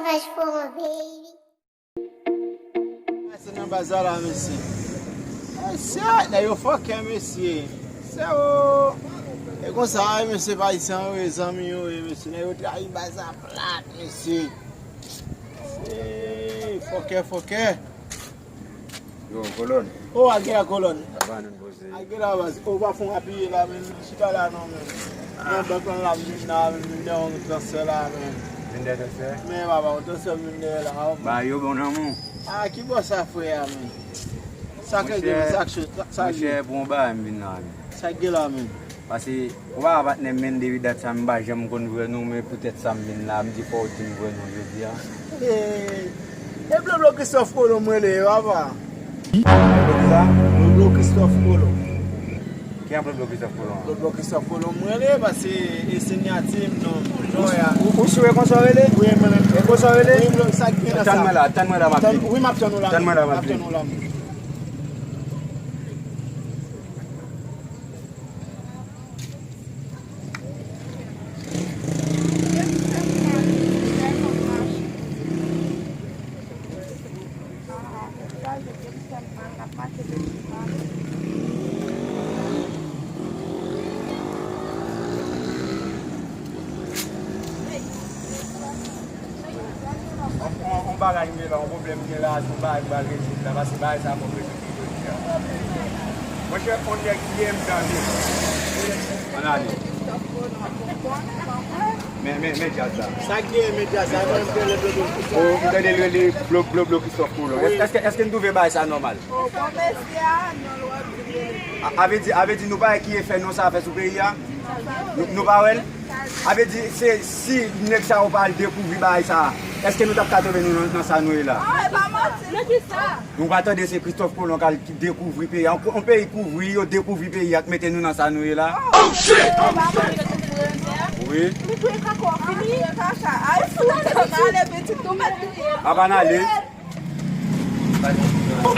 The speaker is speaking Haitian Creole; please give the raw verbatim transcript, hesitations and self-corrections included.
Cash for my baby. Pase nan baz la, mesye. Mesye, nèg yo fòkè, mesye. Se o. E konsa, mesye, pa isan, wi, zanmi yo, wi, mesye. Nèg yo trayi baz la plat, mesye. Se fòkè, fòkè. Yo, Kolòn. O, a gen la, Kolòn. Sa va, nou poze. A gen la, baz. O, pa fon apiye la, men. Chita la, non, men. Men, bank lan la, vin la, men, vin de yon transfè la, men. Vin de transfè? Men, papa, yon transfè vin de la. Ba, yo bon nan men. A, ki bò sa, frè, a, men? Sa k gen, sa k cho, sa, sa k gen? Monchè, pou yon bagay, m vin la, men. Sa k gen la, men? Paske, ou pa patnè m, men depi dat sa, m pa janm konn vwè nou, men poutèt sa m vin la, m di fò w di m vwè nou jodi a. E, e Bloblo Christophe Colomb m rele, papa. Bloblo kisa? Bloblo Christophe Colomb. Ki an Bloblo Christophe Colomb? Bloblo Christophe Colomb m rele, paske e sinyati m non, non, ya. Ou, ou sou e konsa w rele? Wi, mwen menm. E konsa w rele? Wi, Bloblo, sa k gen nan sa? Tann mwen la, tann mwen la, m ap vini. Wi, m ap tann ou la. Tann mwen la, m ap vini. M ap tann ou la. On, on, on bagay m gen la, on pwoblèm m gen la, se on bagay m pral rezoud la, paske bagay sa fòk rezoud li jodi a. Monchè, on nèg ye m tande. Ann ale. Men, men, men djaz la. Sa k gen, men djaz la, mwen m tande Bloblo Christophe. O, m tande l rele Blo-, Bloblo Christophe Colomb. Wi. Èske, èske, èske n twouve bagay sa nòmal? O, bon, mesye a, non, l wè l di. A, a vle di, a vle di nou pa wè ki efè non sa fè sou peyi a? Nou, nou pa wè l? A vle di, se, si nèg sa yo pa al dekouvri bagay sa, èske nou t ap ka twouve nou nan, nan sa nou ye la? A, e pa manti. Nan ki sa? Nou pa tande se Christophe Colomb k al dekouvri peyi a. On, on peyi kouvri, yo dekouvri peyi a, k mete nou nan sa nou ye la. Oh, shit! E pa manti. Wi. Nou touye kaka w fini. Ay, fou, nou ale, pitit, nou mèt touye. A pa n ale. Ou